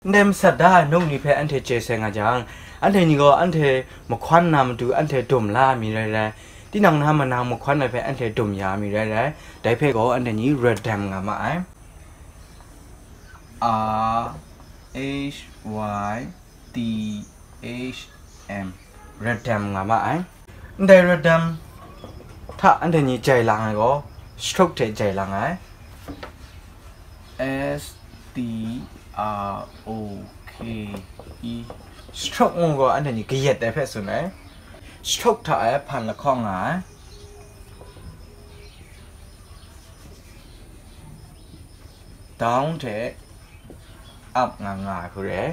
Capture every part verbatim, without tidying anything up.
Ndai masat da ai nawk ni hpe anhte chye sai nga jang, anhte ni gaw anhte mahkawn na matu anhte dum la mi rai rai, tinang na manang mahkawn ai hpe anhte dum ya mi rai rai, dai hpe gaw anhte ni rat dam nga ma ai. R H Y D H M, rat dam nga ma ai. Ndai rat dam hta anhte ni jai lang ai gaw, stroke hte jai lang ai. S T R O K E. Stroke ngu gaw anhte ni kayat ai hpe tsun ai. Stroke hta e hpan lahkawng nga ai. Down hte up nga nga ai hku re.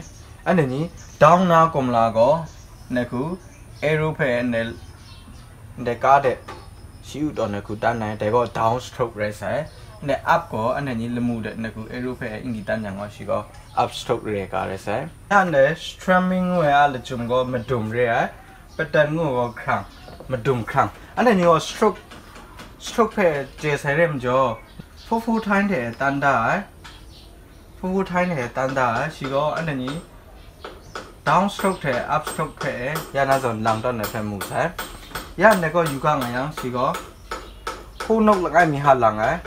Anhte ni down na kumla gaw, ndai hku arrow hpe ndai, ndai ka de shi u tawn ai hku tan ai, dai gaw down stroke rai sai. Ndai up gaw anhte ni lamu de ndai hku arrow hpe ingdi tan yang gaw, shi gaw up stroke re ga rai sai. Ya ndai strumming ngu ai a lachyum gaw madum re ai, patan ngu gaw hkrang, madum hkrang. Anhte ni gaw stroke, stroke hpe chye sai re majaw, four four time hte tan da ai. Four four time hte tan da ai, shi gaw anhte ni down stroke hte up stroke hpe ya na zawn lang tawn ai hpe mu sai. Ya ndai gaw yu ga nga yang, shi gaw four note langai mi ha lang ai.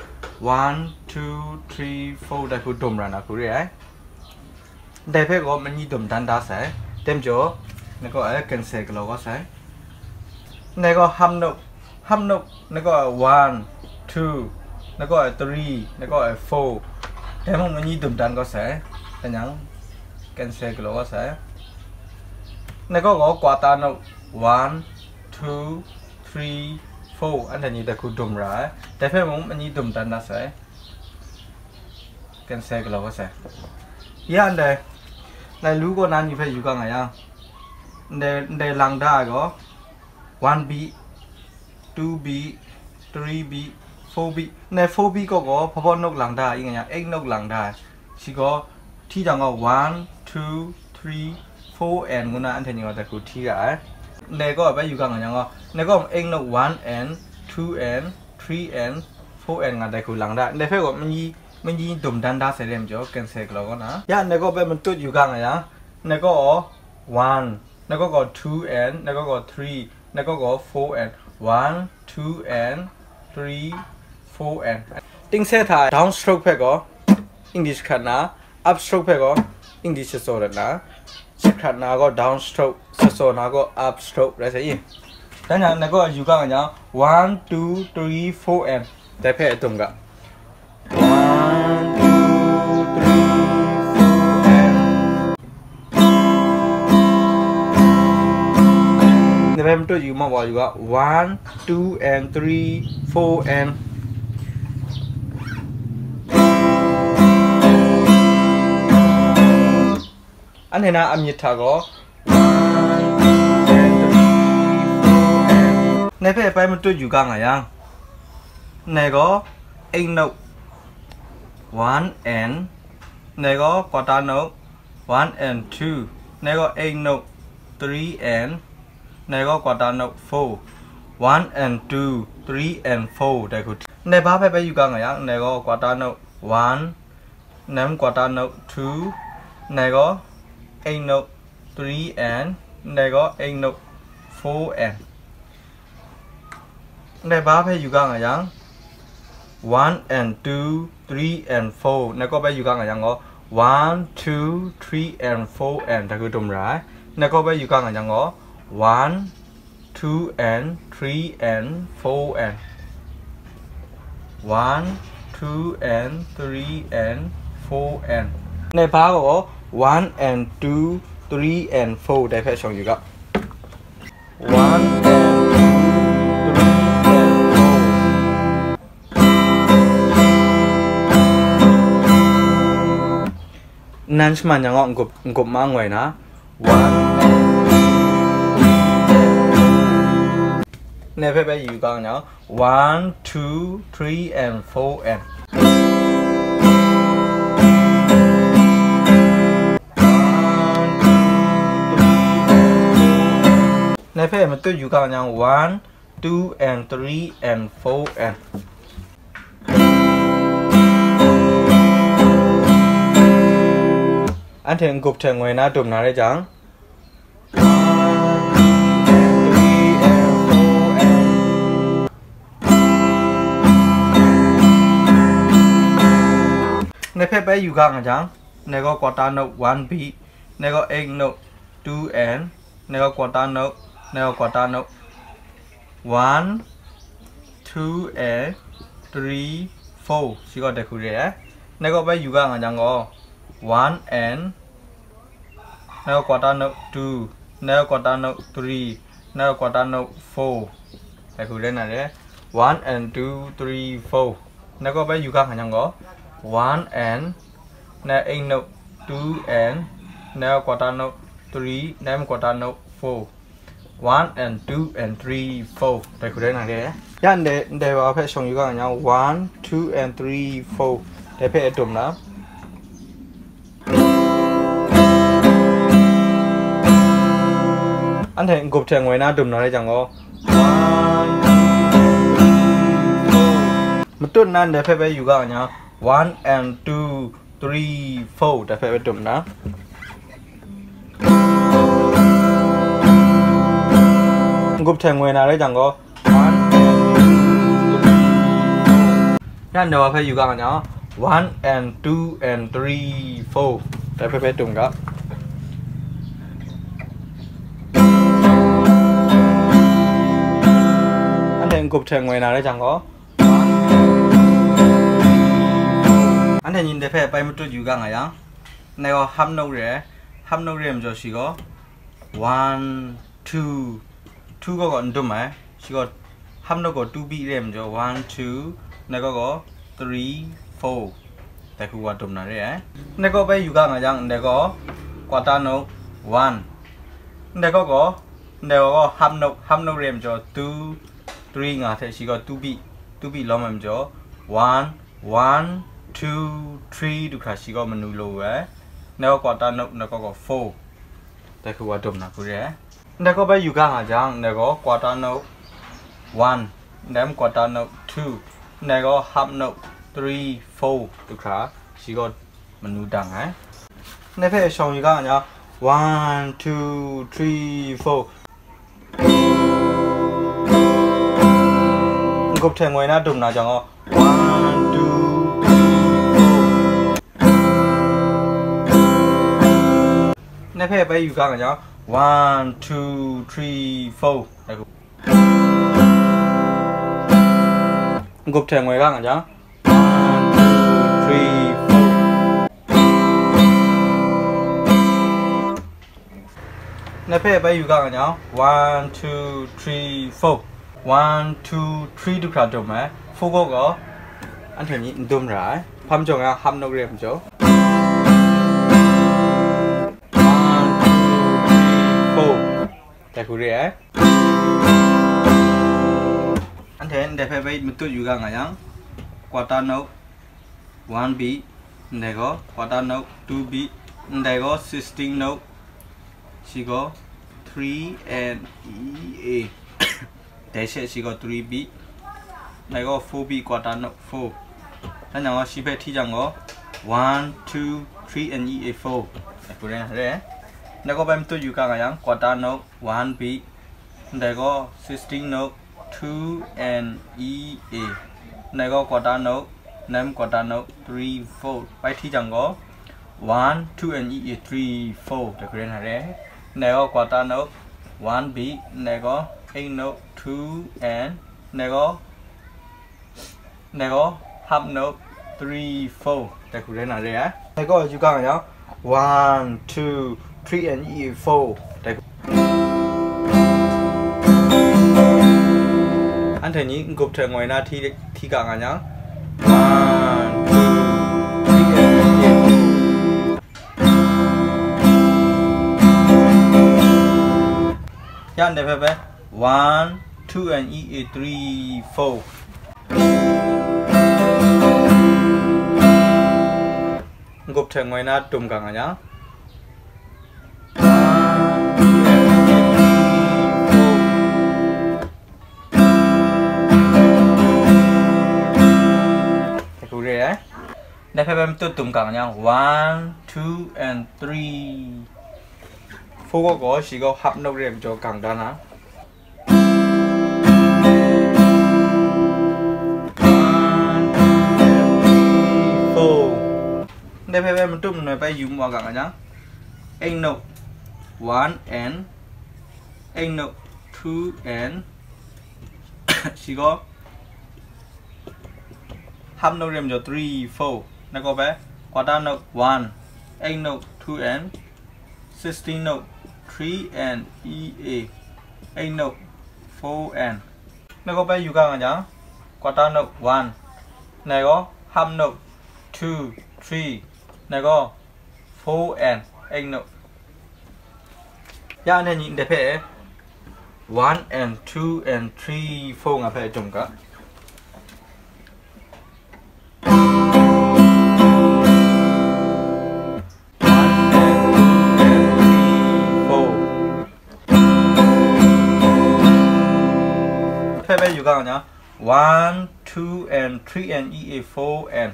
One, two, three, four, dai hku dum ra na hku re ai. Ndai hpe gaw manyi dum dan da sai. Dai majaw, ndai gaw e cancel galaw kau sai. Ndai gaw hum note, hum note, ndai gaw e one, two, ndai gaw e three, ndai gaw e four. Dai mung manyi dum dan kau sai. Dai yang cancel galaw kau sai. Ndai gaw gaw quarter note, one, two, three, four, anhte ni dai hku dum ra ai. Dai hpe mung manyi dum dan da sai. Cancel galaw kau sai. Ya ndai, ndai lu kaw na ni hpe yu ga nga yang, ndai, ndai lang da ai gaw, one beat, two beat, three beat, four beat. Ndai four beat kaw gaw hpa hpa note lang da ai, nga yang eight note lang da ai. Shi gaw hti jang gaw one, two, three, four and ngu na anhte ni gaw dai hku hti ra ai. Ndai gaw bai yu ga nga yang gaw, ndai gaw eight note, one and two and three and four and nga dai hku lang da. Ndai hpe gaw manyi, manyi dum dan da sai re majaw, cancel galaw kau na. Ya, ndai gaw bai matut yu ga nga yang, ndai gaw one, ndai gaw gaw two and, ndai gaw gaw three, ndai gaw gaw four and, one, two and three, four and. Tingse hta down stroke hpe gaw English hkrat na, up stroke hpe gaw English shatsaw dat na, shahkrat na gaw down stroke, shatsaw na gaw up stroke rai sai i. Dan yang, ndai gaw yu ga nga yang, one, two, three, four and dai hpe dum ga. One, two, three, four and. Ndai hpe matut yu ma wa yu ga, one, two and three, four and. Anhte na a myit hta gaw, one, two and three, four and. Ndai hpe bai matut yu ga nga yang, ndai gaw eight note, one and, ndai gaw quarter note, one and two, ndai gaw eight note, three and, ndai gaw quarter note, four, one and two, three and four, dai hku. Ndai ba hpe bai yu ga nga yang, ndai gaw quarter note, one, ndai mung quarter note two, ndai gaw eight note three and, ndai gaw eight note four and. Ndai ba hpe yu ga nga yang, one and two, three and four. Ndai gaw bai yu ga nga yang gaw, one, two, three and four and dai hku dum ra ai. Ndai gaw bai yu ga nga yang gaw, one, two and three and four and. One, two and three and four and. Ndai ba gaw one and two, three and four dai hpe shawng yu ga. One and two, three and four. Nnan shaman yang gaw n-gup, n-gup ma ngoi na. One and two, three and four. Ndai hpe bai yu ga yang, one, two, three and four and. One, two, three and four. Ndai hpe matut yu ga yang, one, two and three and four and. Anhte n-gup hte ngoi na dum na rai jang, one, two, three and four and Ndai hpe bai yu ga nga jang, ndai gaw quarter note one beat, ndai gaw eighth note two and, ndai gaw quarter note, ndai gaw quarter note one, two and three, four, shi gaw dai hku re ai. Ndai gaw bai yu ga nga jang gaw, one and, ndai gaw quarter note two, ndai gaw quarter note three, ndai gaw quarter note four, dai hku rai na re. One and two, three, four. Ndai gaw bai yu ga nga jang gaw, one and, ndai eighth note two and, ndai gaw quarter note three, ndai mung quarter note four. One and two and three, four. Dai hku rai na re. Ya ndai, ndai wa hpe shawng yu ga nga jang, one, two and three, four. Dai hpe dum na. Anhte n-gup hte ngoi na dum na rai jang gaw, one, two, three, four. Matut na ndai hpe bai yu ga nga jang, one and two, three, four, dai hpe bai dum na. N-gup hte ngoi na rai jang gaw, one and two, three, four. Ya ndai wa hpe yu ga nga jang, one and two and three, four, dai hpe bai dum ga. Anhte n-gup hte ngoi na rai jang gaw, anhte ni ndai hpe bai matut yu ga nga yang, ndai gaw hap note re ai, hap note re ai majaw shi gaw, one, two, two gaw gaw n dum ai, shi gaw hap note gaw two beat re ai majaw, one, two, ndai gaw gaw three, four, dai hku wa dum na re ai. Ndai gaw bai yu ga nga yang, ndai gaw quarter note one, ndai gaw gaw, ndai gaw gaw hap note, hap note re ai majaw, two, three nga hte shi gaw two beat, two beat lawm ai majaw, one, one, two, three du hkra shi gaw manu law wu ai. Ndai gaw quarter note, ndai gaw gaw four, dai hku wa dum na hku re ai. Ndai gaw bai yu ga nga jang, ndai gaw quarter note one, ndai mung quarter note two, ndai gaw hap note three, four du hkra shi gaw manu dang ai. Ndai hpe shawng yu ga nga jang, one, two, three, four. N-gup hte ngoi na dum na jang gaw, one, two, three, four. Ndai hpe bai yu ga nga jang, one, two, three, four. Dai hku. N-gup hte ngoi ga nga jang, one, two, three, four. Ndai hpe bai yu ga nga jang, one, two, three, four. One, two, three du hkra dum ai. Four gaw gaw, anhte ni n dum ra ai. Hpa majaw nga, hap note re ai majaw. One, two, three, four. Dai hku re ai. Anhte ndai hpe bai matut yu ga nga yang, quarter note one beat, ndai gaw quarter note two beat, ndai gaw sixteenth note, shi gaw three and E A. Dai she shi gaw three beat, ndai gaw four beat quarter note four. Dan jang gaw shi hpe hti jang gaw, one, two, three and E A four. Dai hku rai na re. Ndai gaw bai matut yu ga nga yang, quarter note one beat, ndai gaw sixteenth note two and E A, ndai gaw quarter note, ndai mung quarter note three, four. Bai hti jang gaw, one, two and E A, three, four, dai hku rai na re. Ndai gaw quarter note one beat, ndai gaw eighth note two and, ndai gaw, ndai gaw hap note three, four, dai hku rai na re ai. Ndai gaw yu ga nga yang, one, two, three and E A four. Dai hku. Anhte ni n-gup hte ngoi na hti, hti ga nga yang, one, two, three and E A four. Ya ndai hpe bai, one, two and E A three, four. N-gup hte ngoi na dum ga nga yang. Dai hku re ai. Dai hpe bai matut dum ga nga yang. One, two and three. Four gaw gaw, shi gaw half note re ai majaw gang da na. One, two, three, four. Ndai hpe bai matut manoi bai yu mu a ga nga jang, eight note, one and eight note, two and shi gaw half note re ai majaw three, four. Ndai gaw bai quarter note one, eight note two and sixteen note three and E A, eight note four and. Ndai gaw bai yu ga nga jang, quarter note one, ndai gaw half note two, three, ndai gaw four and eight note. Ya, ndai ni ndai hpe one and two and three, four nga hpe jum ga. One and two and three, four. Hpe bai yu ga nga, one, two and three and E A, four and.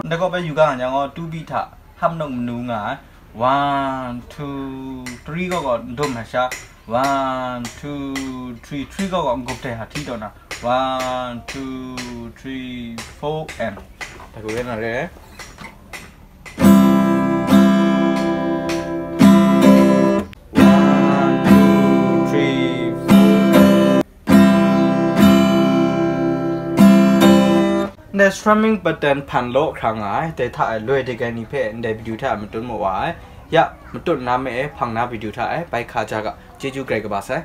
Ndai gaw bai yu ga nga jang gaw, two beat hta half note manu nga ai. One, two, three gaw gaw n dum ai sha. One, two, three, three gaw gaw n-gup dai hta hti taw na. One, two, three, four and. Dai gaw re na re. One, two, three, four. Ndai strumming pattern hpan law hkra nga ai, dai hta e loi dai gai ni hpe ndai video hta e matut mu wa ai. Ya, matut na me e, hpang na video hta e bai hka ja ga, chyeju grai kaba sai.